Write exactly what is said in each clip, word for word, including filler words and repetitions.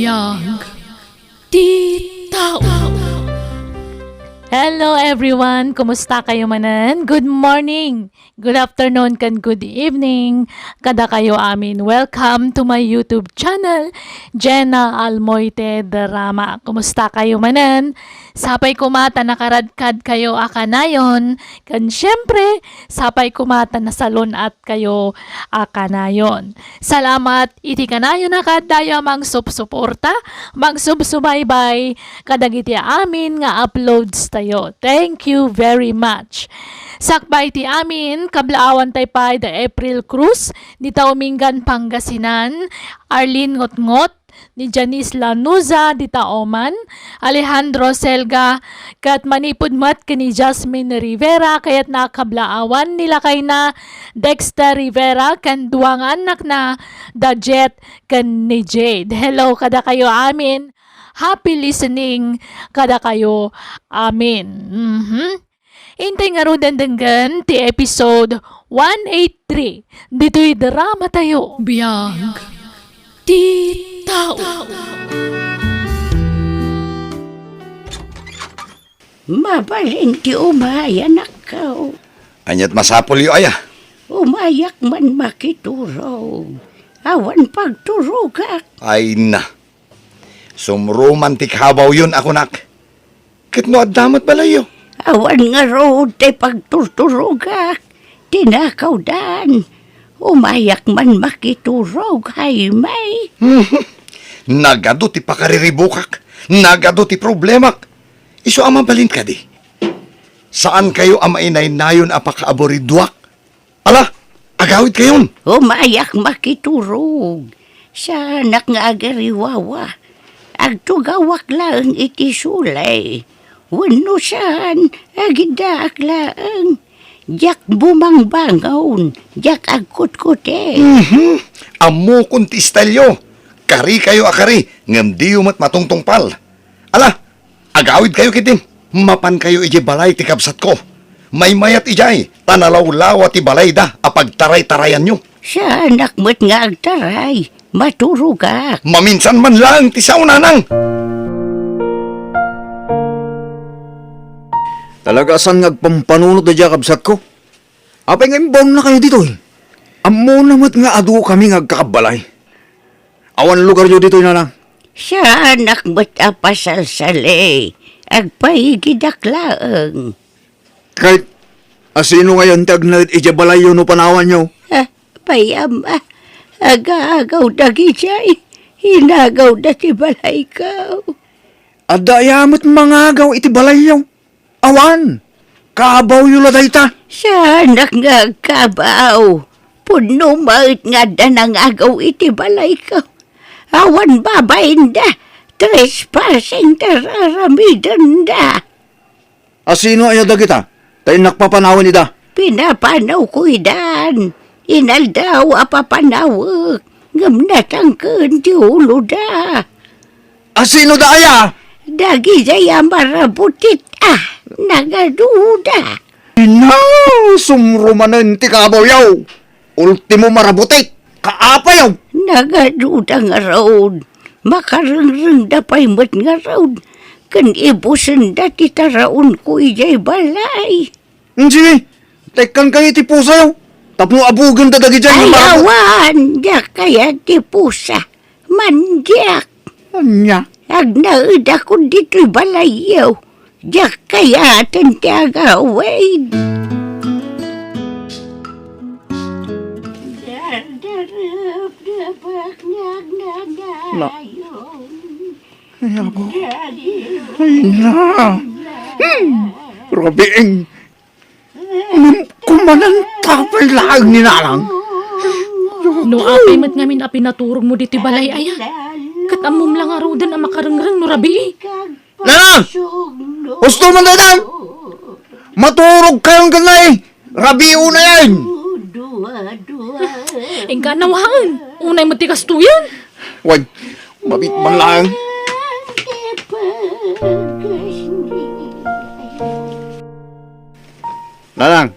Biag ti tao. Hello everyone! Kumusta kayo manen? Good morning, good afternoon, ken good evening kadakayo amin. Welcome to my YouTube channel, Jenna Almoite Drama. Kumusta kayo manen? Sapay koma ta nakaradkad kayo a kanayon, ken siempre, sapay koma ta nasalun-at kayo a kanayon. Salamat iti kanayon a kadatayo a mangsupsuporta, mangsubsubaybay kadagiti amin nga uploads tayo. Thank you very much. Sakbay ti amin, kablaawan tay pay da April Cruz, dita Umingan, Pangasinan, Arlene Ngotngot, ni Janice Lanuza dita Oman, Alejandro Selga, ket manipud met ken ni Jasmine Rivera, kayatna a kablaawan ni lakayna Dexter Rivera ken dua nga annakna, da Jet ken ni Jade. Hello kadakayo amin. Happy listening kadakayo amin. Mhm. Intay ngaruden denggen ti episode one eighty-three ditoy drama tayo. Biag ti tao. Mabalin ti umay, anakko. Ania't masapulyo aya? Umayak man makiturog. Awan pagturogak. Ay na. Sumruman ti kabawyon a kunak. Ket no adda met balayyo? Awan ngarud ti pagturturogak. Tinakawdan. Umayak man makiturog, Jaime. Nagadu ti pakariribukak. Nagadu ti problemak. Isu a mabalin kadi. Saankayo a mainaynayon a pakaaburiduak. Ala, agawidkayon! Umayak makiturog. Saanak nga agariwawa. Agtugawak laeng iti sulay. Wenno saan, agidaak laeng. Diak bumangbangon, diak agkutkutek. Mhm. Ammokon ti istelyo. Karikayo a kari, ngem diyo met matungtungpal. Ala, agawidkayo ketdin. Mapankayo idiay balay ti kabsatko. Maymayat idiay, ta nalawlawa ti balayda a pagtaraytarayanyo. Saanak met nga agtaray. Maturogak. Maminsan man laeng ti sao, nanang. Talaga a saan nga agpampanunot daydiay a kabsatko? Apay nga imbawannakayo ditoy? Ammona met nga adukami nga agkakabbalay. Awan lugaryo ditoy, nanang. Saanak met a pasalsali. Agpaigidak laeng. Ket asino ngayon ti agnaed idiay balayyo no panawanyo? Ah, pay, ama, agaagaw dagidiay. Inagawda ti balayko. Adda aya met mangagaw iti balayyo? Awan. Kabawyo la dayta. Saanak nga agkabaw. Pudno met nga adda nangagaw iti balayko. Awan babainda. Trespassing ti ar-aramidenda. Asino aya dagita? Ta innak papanawen ida. Pinapanawko idan. Inaldaw a papanawek, ngem natangken ti uloda. Asino da aya? Dagijay a marabutit a nagaduda. Ina, sumrumanen ti kabawyo. Ultimo marabutit, kaapayo! Nagaduda ngarud. Makarengrengda pay met ngarud. Ken ibusenda ti taraonko idiay balay. Sige, tekkankayo iti pusayo. Tapno abugenda dagidiay nga marabutit. Ayawan, diak kayat ti pusa. Mandiak. Ania? Agnaedakon ditoy balayyo. Diak kayaten ti agawid. Dardarabdabak nga agnanayon. Ay, apo. Ay, na. Hmm. Rabiing. Ngem kumananta pay laeng ni Nanang. No apay met ngamin a pinaturogmo ditoy balay aya? Ket ammom la ngaruden a makarengreng no rabii. Nanang! Ustomen dayta! Maturogkayon ken ni rabii unayen! Inka nawaen. Unay met ti kastoyen. Wen, mabit man laeng. Nanang,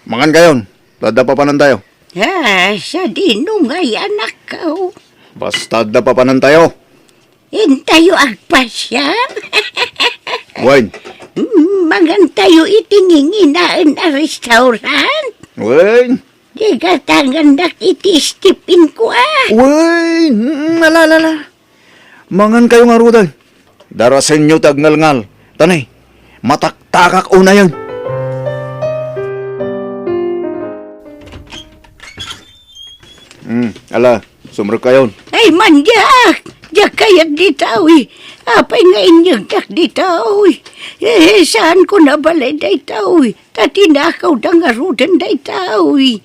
mangankayon. Adda papanantayo. Ah, sadino ngay, anakko? Basta adda papanantayo. Intayo agpasiar? Wen. Mangantayo iti nginginaen a restaurant? Wen. Di gatangandak iti istipin ko, a. Wen. Ala, ala, ala. Mangankayo ngaruden. Darasenyo ti agngalngal. Tani, mataktakak unayen. Hmm, ala, sumrekkayon. Ay, mandiak! Diak kayat dita, uy. Apay nga inyegdak dita, uy? Eh, saan ko nabalay dayta, uy? Ta tinakawda ngaruden dayta, uy.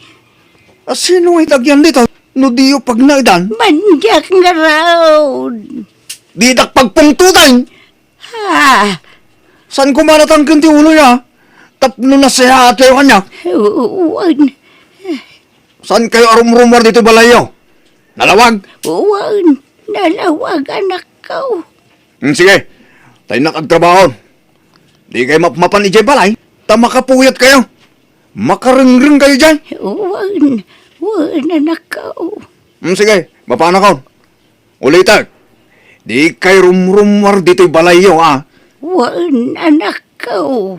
A, sino nga itagyan dita? No diyo pagnaedan? Mandiak ngarud. Didak pagpungtotan. Ha? Saan ko manatangken ti uloyo? Tapno nasehaat kayo kaniak? Wen. Saan kayo arumrumar dito balayyo? Nalawag? Wen, nalawag, anakko. Hmm, sige, ta innak agtrabahon. Di kayo mapmapan idiay balay, ta makapuyat kayo. Makarengreng kayo diay. Wen, wen, anakko. Hmm, sige, mapanakon. Ulitek, di kay rumrummuar ditoy balayyo, a? Wen, anakko.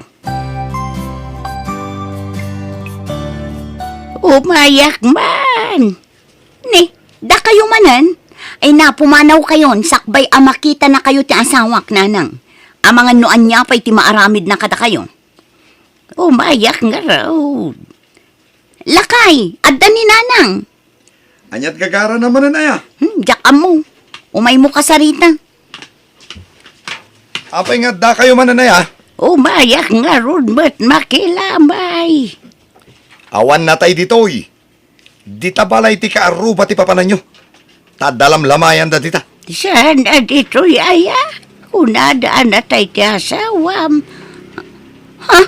Umayak man. Ni, dakayo manen? Ay, napumanaw kayon, sakbay a makita na kayo ti asawak, nanang. Amangan no ania pay ti maaramid na kadakayo. Umayak ngarud. Lakay, adda ni nanang. Aniat gagara na manen aya? Hmm, diak ammo. Umaymo kasarita. Apay nga adda kayo manen aya? Umayak ngarud met makilamay. Awan natay ditoy. Dita balay ti kaarruba ti papananyo. Ta adda lamlamayanda dita. Saan a ditoy aya? Kunada a natay ti asawam. Ha?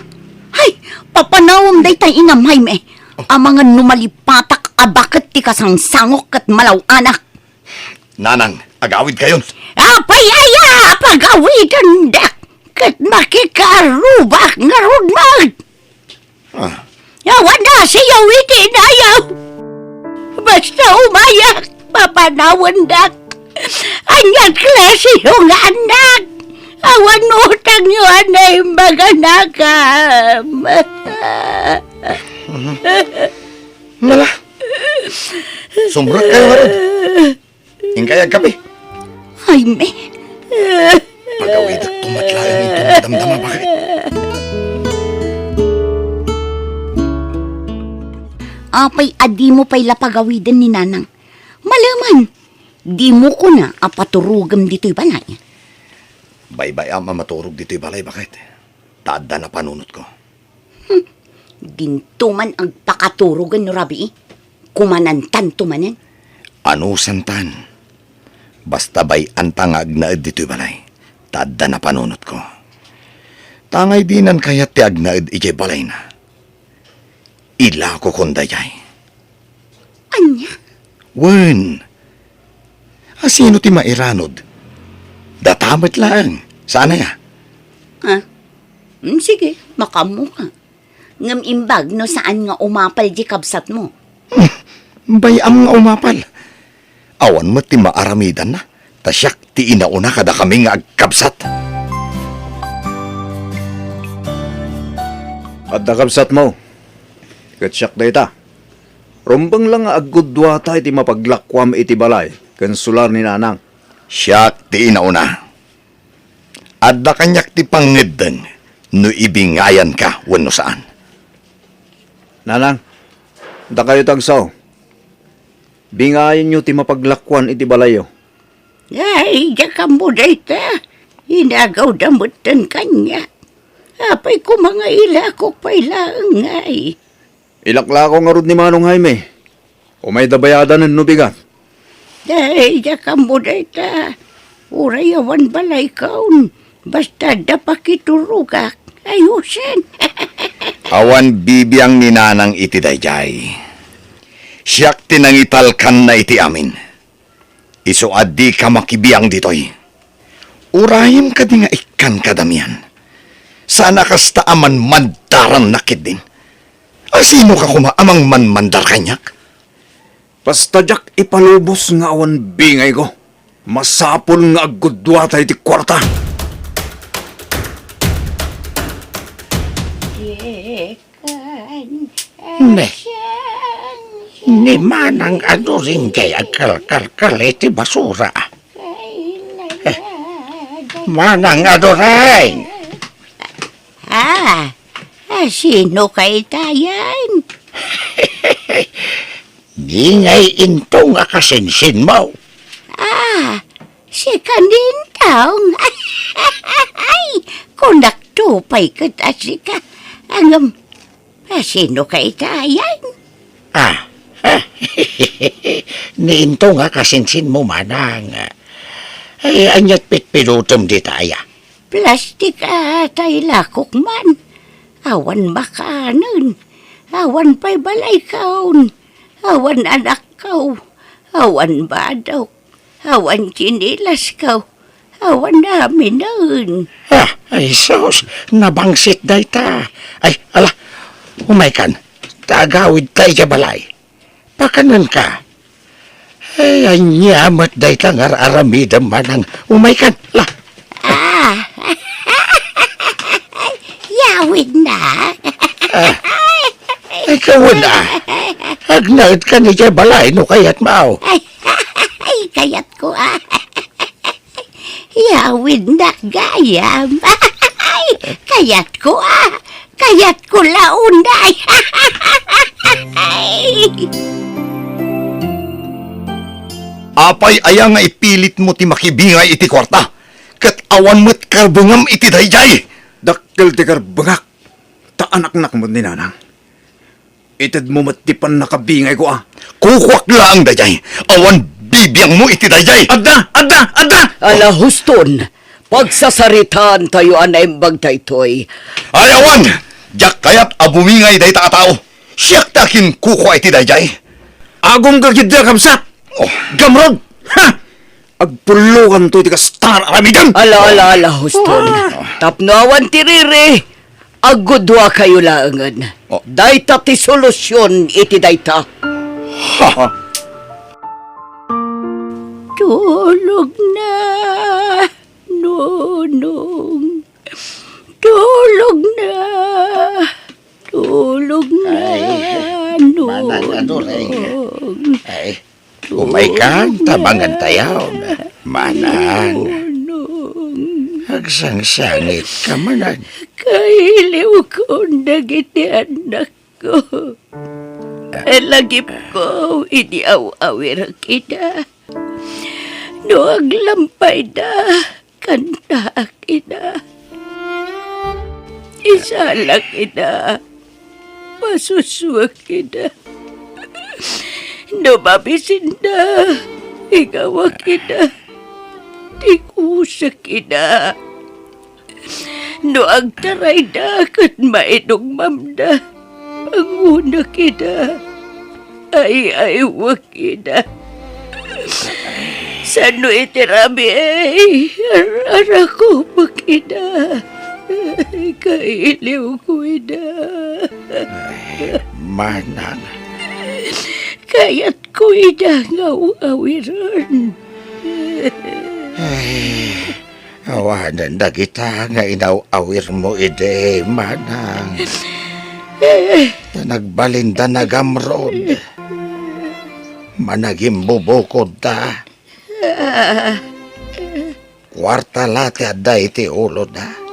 Hay, papanawem dayta inam, Jaime. Oh. Amangan no malipatak a baket ti kasangsangok ket malaw-anak. Nanang, agawid kayon. Apay aya a pagawidendak ket makikaarrubak ngarud met. Ah. Awan nasiyaw iti inayaw. Basta umayak, papanawendak. Aniat klasiyo nga annak? Awan utangyo a naimbag a nakam. Nala, sumrek kayo ngarud. Inkay agkape. Jaime. Pagawidek to met laeng inton madamdama, baket. Apay a dimo pay la pagawiden ni nanang? Maleman, dimo kuna a paturogem ditoy balay. Baybay-am a maturog ditoy balay, baket. Ta adda napanunotko. Hmm. Dinto man agpakaturogen no rabii. Kumanantanto manen. Anusantan. Basta bay-anta nga agnaed ditoy balay. Ta adda napanunotko. Tangay dinan kayat ti agnaed idiay balayna. Ilakokon daydiay. Ania? Wen. A, sino ti mairanod? Data met laeng. Saan aya? Ah? Mm, sige, makaammoka. Ngem imbag no saan nga umapal di kabsatmo. Hmm, bay-am nga umapal. Awan met ti maaramidanna. Ta siak ti inauna kadakami nga agkabsat. Adda kabsatmo, ket siak dayta. Rumbeng la nga aggudduata iti mapaglakuam iti balay ken sular ni nanang. Siak ti inauna. Adda kaniak ti pangngeddeng no ibingayanka wenno saan. Nanang, dakayo ti agsaw. Bingayanyo ti mapaglakuan iti balayyo. Ay, diak ammo dayta. Inagawda metten kaniak. Apay koma nga ilakok pay laeng ngay? Ilaklako ngarud ni Manong Jaime. Umayda bayadanen no bigat. Ay, diak ammo dayta. Uray awan balaykaon. Basta adda pakiturogak. Ayusen. Awan bibiang ni nanang iti daydiay. Siak ti nangitalkanna iti amin. Isu a dika makibiang ditoy. Urayem kadi nga ikkan kadamian. Saan a kasta a manmandarannak ketdin. A, sinoka koma a mangmanmandar kaniak? Basta diak ipalubos nga awan bingayko. Masapul nga aggudduata iti kuarta. Ne, ni Manang Adoring jay agkalkalkal iti basura. Eh, Manang Adoring! Ah, ah, sino kay tayan? Bingay Intong a kasinsinmo. Ah, sika ni Intong. Ay, kunakto pay ket a sika. Ngem, a sino kay tayan? Ah, ni Intong a kasinsinmo, Manang. Ay, ania't pitpidutem dita aya? Plastik a tay lakok man. Awan makanen. Awan pay balaykaw. Awan anakkaw. Awan badok. Awan tsinilaskaw. Awan aminen. Ah, ay sus, nabangsit dayta. Ay, ala, umaykan. Ta agawidta idiay balay. Pakanenka. Ay, ania met dayta nga ar-aramidem, Manang? Umaykan, la. Ah. Yawidna. Ah. Ikaw na. Agnaedkan idiay balay no kayatmo. Ay, ay, kayatko, ah. Yawidnak gayam. Kayatko, ah. Kayatko la unay. Apay aya nga ipilitmo ti makibingay iti kuarta, ket awan met karbengam iti daydiay? Dakkel ti karbengak, ta anaknak met ni Nanang. Itedmo met ti pannakabingayko a. Kukuak laeng daydiay. Awan bibiangmo iti daydiay. Adda! Adda! Adda! Ala, huston. Pagsasaritaantayo a naimbag daytoy. Ay, awan! Diak kayat a bumingay dayta a tao. Siak ti akinkukua iti daydiay. Agum ka ketdi a kabsat. Oh. Gamrod! Ha! Agpullokanto iti kasta nga aramidem! Ala, ala, ala, huston. Ah. Tapno awan ti riri, aggudduakayo laengen. Oh. Dayta ti solusion iti dayta. Ha? Tulog na, Nonong. Tulog na. Tulog na, Ay, Nonong. Manang Adoring. Ay, Umaykan, ta mangantayon. Manang. Agsangsangit ka, manang. Kailiwkon dagiti annakko. Lagipko idi aw-awirek ida. No aglampayda, Kantaak ida. Isalak ida. Pasusuek ida. No mabisinda, igawak ida. Tikusek ida. No agtarayda ket maidugmamda, pangunek ida. Ay-aywek ida. Sano iti rabii, ar-arakupek ida. Kailiwko ida. Ay, manang. Kayatko ida nga aw-awiren. Ay, Awanen dagita nga inaw-awirmo idi, manang. Ta nagbalinda nagamrod. Managimbubukodda. Kuarta la ti adda iti uloda.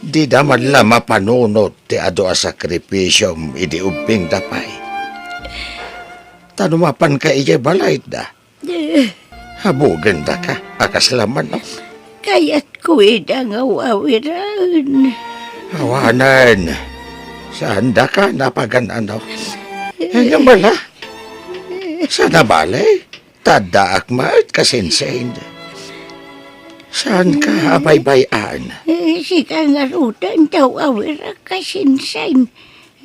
Dida man la mapanunot ti adu a sakripisiom idi ubbingda pay. Ta no mapanka idiay balayda, Habugendaka a kasla manok. Kayatko ida nga aw-awiren. Awanen, saandaka napagan-ano. Ngem ala, saan a bale, ta addaak met kasinsin. Saanka a baybay-an. Sika ngaruden ti aw-awirak kasinsin.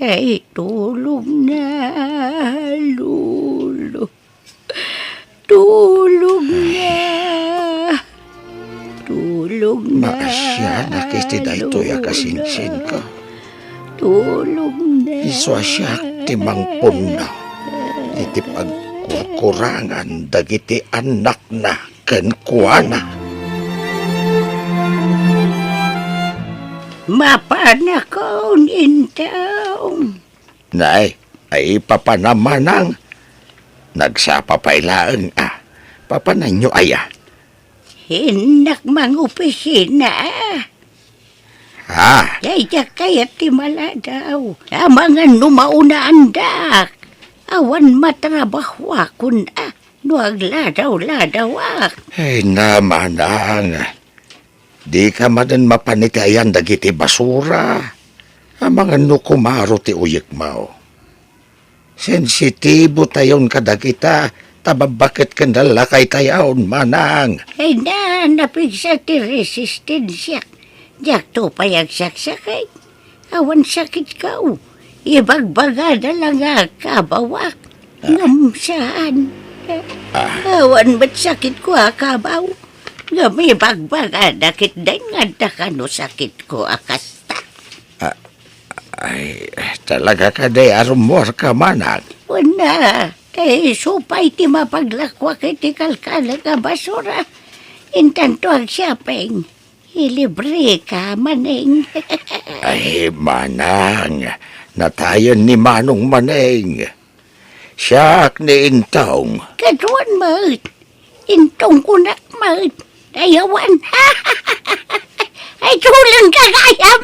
Ay, tulog na, Lolo. Tulog na. Tulog na. Maasianak iti daytoy a kasinsinko. Tulog na. Isu a siak ti mangpunnaw iti pag- Kurkurangan dagiti annakna kenkuana. Mapanakon intawon. Nay, ay papanam manang. Nagsapa pay laeng a. Papananyo aya? Innak mangopisina. Ha? Daydiak kayat ti maladaw. Amangan no maunaandak. Awan matrabahoakon a no agladaw-ladawak. Ay, namanang. Dika manen mapan iti ayan dagiti basura. Amangan no kumaro ti uyekmo. Sensitibo tayon kadagita, ta babbaket ken lakaytayon, manang. Ay na, napigsa ti resistensiak. Diakto pay agsaksakit. Awan sakitko. Ibagbagada la nga kabawak. Ah. Ngem saan. Ah. Awan met sakitko a kabaw. Ngem ibagbagada ketdi nga adda kano sakitko a kasta. Ah, Ay, talaga kadi a rummuarka, manang? Wen a, ta isu pay ti mapaglakuak iti kalkalek a basura. Intanto agshopping, ilibreka, Maneng. Ay, manang, natayen ni Manong Maneng. Siak ni Intong. Kaduan met. Intong kunak met. Ay, awan. Ay, tuleng ka gayam.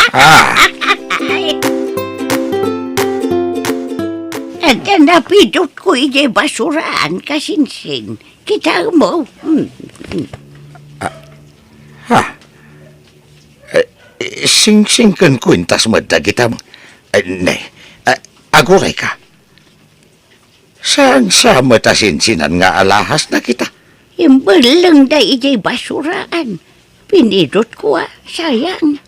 Ah. Adda napidutko idiay basuraan, kasinsin. Kitaem mo. Hmm. Ah. Ha? Eh, singsing ken kuentas met dagita. Eh, ne. Eh, agurayka. Saan sa met a sinsinan nga alahas dagita? Imbellengda idiay basuraan. Pinidutko a, sayang.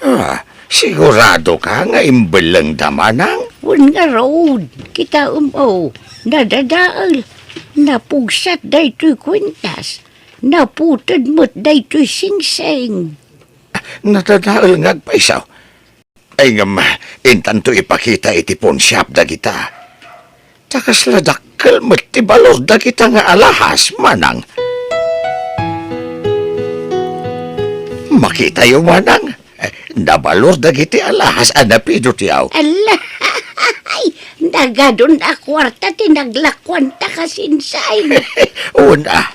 Ah, siguradoka nga imbellengda, manang? Wen ngarud, kitaem, o, nadadael. Napugsat daytoy kuentas. Naputed met daytoy singsing. Nadadael nga agpayso. Ay, ngem, intanto ipakita iti pawnshop dagita. Ta kasla dakkel met ti balor dagita nga alahas, manang. Makitayo, manang. Eh, nabalor dagiti alahas a napidutyo. Ala, ay, nagadun a kuarta ti naglakuanta, kasinsin. Una,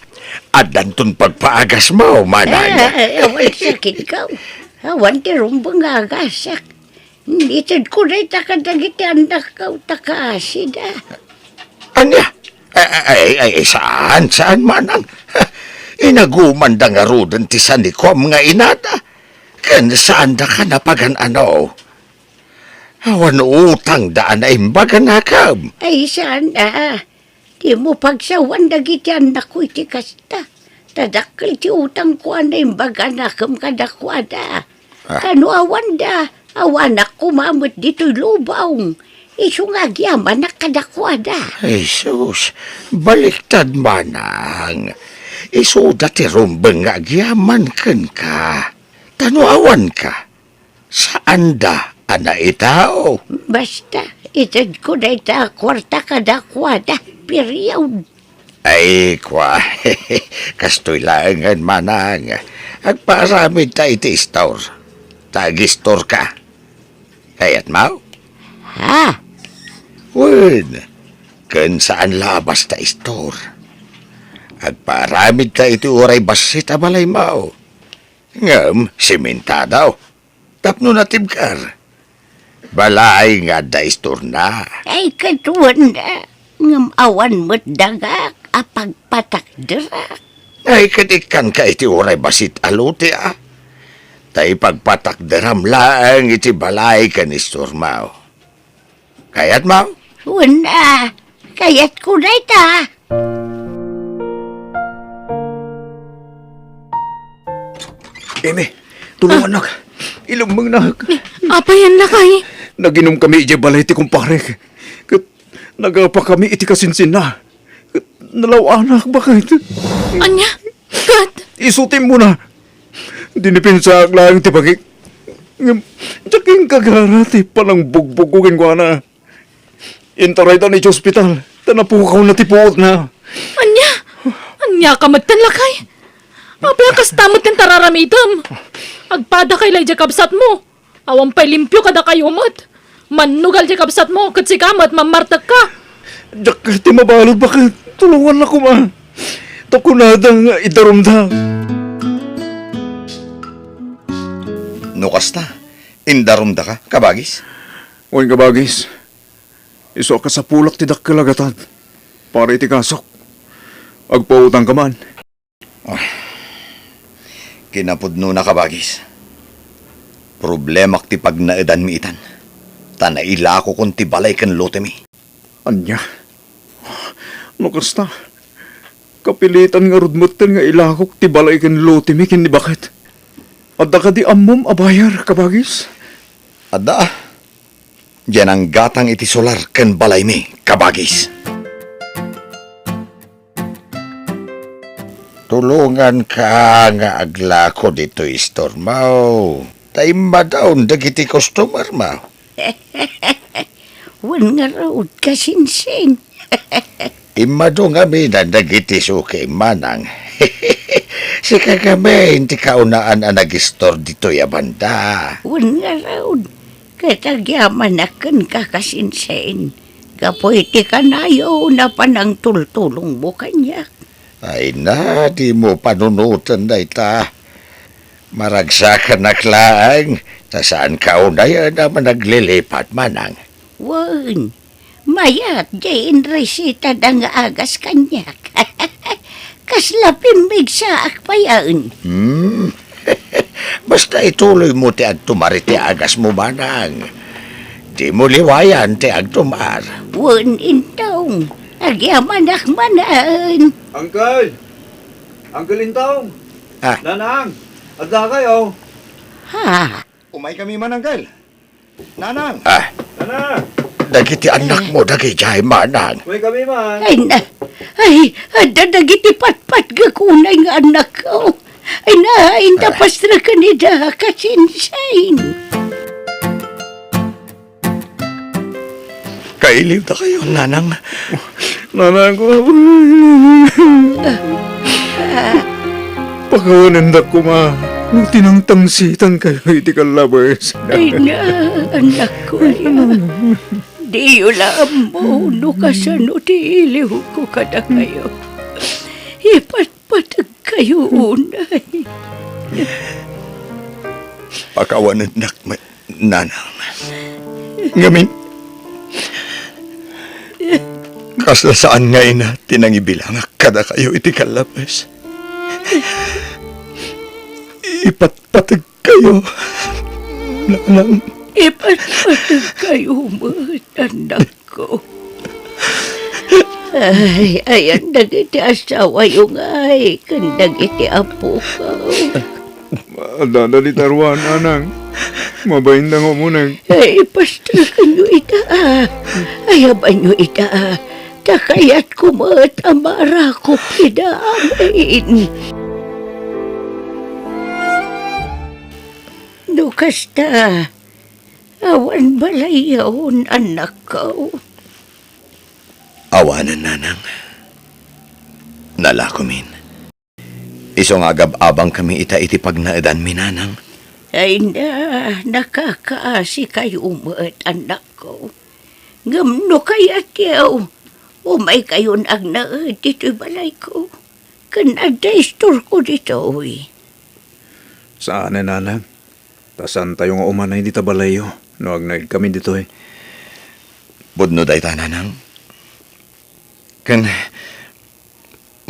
addanton pagpaagasmo, manang. Ah, awan sakitko. Awan ti rumbeng nga agasak. Itedko dayta kadagiti annakko ta kaasida. Ania? Ay, ay, ay, ay, saan, saan, manang? Inagumanda ngaruden ti sanikuam nga inada. Ken saandaka napagan-ano? Awan utangda a naimbag a nakem. Ay, saan a? Dimo pagsawan dagiti annakko iti kasta. Ta dakkel ti utangko a naimbag a nakem kadakuada. Ah. Ta no awanda, awanak koma met ditoy lubong. Isu nga agyamanak kadakuada. Jesus, baliktad manang. Isuda ti rumbeng nga agyaman kenka. Ta no awanka, saanda a naitao. Basta, itedko dayta a kuarta kadakuada, period. Ay, kua, kastoy laengen, manang. Agpaaramidta iti istor. Ta agistorka. Kayatmo? Ha? Wen, ken saan la a basta istor. Agpaaramidta iti uray bassit a balaymo. Ngem, simentado. Tapno natibker. Balay nga adda istorna. Ay, kaduan, ngem awan met dagak a pagpatakderak. Ay, ket ikkanka iti uray bassit a lote, a. Ta ipagpatakderam laeng iti balay ken istormo. Kayatmo? Wen a, kayatko dayta. Eme, tulongannak. Ah. Ilemmengnak. Apay, lakay? Naginumkami idiay balay ti kumparek. Ket nagapakami iti kasinsinna. Ket nalaw-anak, baket. Ania? Ket? Isu ti immuna. Dinipensaak laeng ti bagik. Ngem, diak inkagara ti panangbugbugko kenkuana. Intaraydan iti ospital, ta napukawna ti puotna. Ania? Ania ka met ten, lakay? Apay a kasta met ti tararamitem? Agpadakay lay diay kabsatmo. Awan pay limpio kadakayo met. Mannugal diay kabsatmo, ket sika met mammartekka. Diak ti mabalud, baket. Tulongannak koma. Ta kunada nga idarumda. No kasta, indarumdaka, kabagis? Wen, kabagis. Isu a kasapulak ti dakkel a gatad para iti kasok. Agpautangka man. Ah, kinapudnona, kabagis. Problemak ti pagnaedanmi itan, ta nailakokon ti balay ken lotemi. Ania? No kasta, kapilitan ngarud metten nga ilakok ti balay ken lotemi ken ni baket. Adda kadi ammom a buyer, kabagis? Adda. Diay nanggatang iti solar ken balaymi, kabagis. Tulonganka nga aglako ditoy istormo. Ta immadon dagiti customermo. Wen ngarud, kasinsin. Immado ngamin dagiti suki, manang. Sika ngamin ti kaunaan a nag-istor ditoy a banda. Wen ngarud, ket agyamanak kenka, kasinsin, gapu iti kanayon a panangtultulongmo kaniak. Ay na, dimo panunoten dayta. Maragsakanak laeng, ta saanka unayen a managlilipat, manang. Wen, mayat diay inresitada nga agas kaniak. Kasla pimmigsaak payen. Hmm? Basta ituloymo ti agtumar iti agasmo, manang. Dimo liwayan ti agtumar. Wen, Intong. Agyamanak manen. Uncle! Uncle Intong! Ah. Nanang! Addakayo? Ha? Umaykami man, Uncle. Nanang! Ah. Nanang! Dagiti annakmo dagidiay, manang. Umaykami man. Ay na, ay, adda dagiti patpatgek unay nga annakko. Ay na, inta, ah, pastreken ida, kasinsin. Kailiwdakayo, nanang. Nanang ko. Pakawanendak koma no tinangtangsitankayo iti kallabes. Ay na, annakko aya. Diyo la ammo no kasano ti iliwko kadakayo. Ipatpategkayo unay. Pakawanendak met, nanang. Ngamin, kasla saan nga ina ti nangibilangak kadakayo iti kallabes. Ipatpategkayo, nanang. Ipatpategkayo met, anak. Ko. Ay, ayan dagiti asawayo ngay ken dagiti apokaw. Adda dita ruan, nanang. Mabainda nga umuneg. Ay, pastrakenyo ida, a. Ayabanyo ida, a. Ta kayatko met a marakop ida amin. No kasta, awan balayyon, annakko. Awanen, nanang. Nalakomin. Isu nga agab-abangkami ita iti pagnaedanmi, nanang. Ay na, nakakaasikayo met, annakko. Ngem no kayatyo, umaykayon agnaed ditoy balayko. Ken adda istorko ditoy. Saanen, nanang. Ta saantayo nga umanay dita balayyo no agnaedkami ditoy. Pudno dayta, nanang. Ken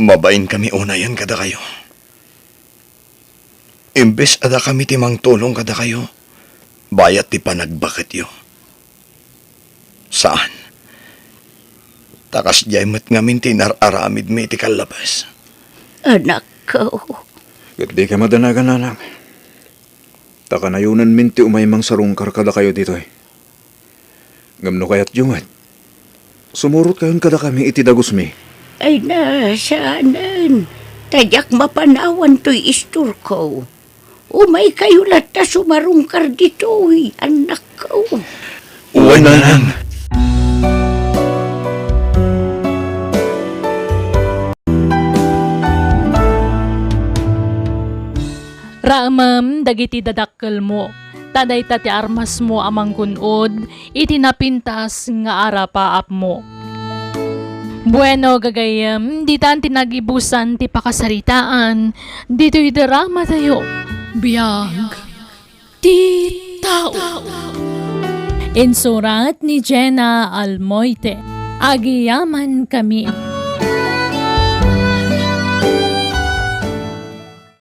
mabainkami unayen kadakayo. Imbes a dakami ti mangtulong kadakayo, bayat ti panagbaketyo. Saan. Ta kasdiay met ngamin ti inar-aramidmi iti kallabes. Anakko. Ket dika madanagan, nanang. Ta kanayonenmin ti umay mangsarungkar kadakayo ditoy. Ngem no kayatyo met, sumurotkayon kadakami iti dagusmi. Ay na, saanen. Ta diak mapanawan toy istorko. Umaykayo latta sumarungkar ditoy, annakko. Wen, nanang. Mem dagiti dadakkelmo, ta dayta ti armasmo a manggun-od iti napintas nga arapaapmo. Bueno, gagayyem, ditan ti nagibusan ti pakasaritaan ditoy drama tayo. Biag ti tao. Insurat ni Jenna Almoite. Agiyaman kami.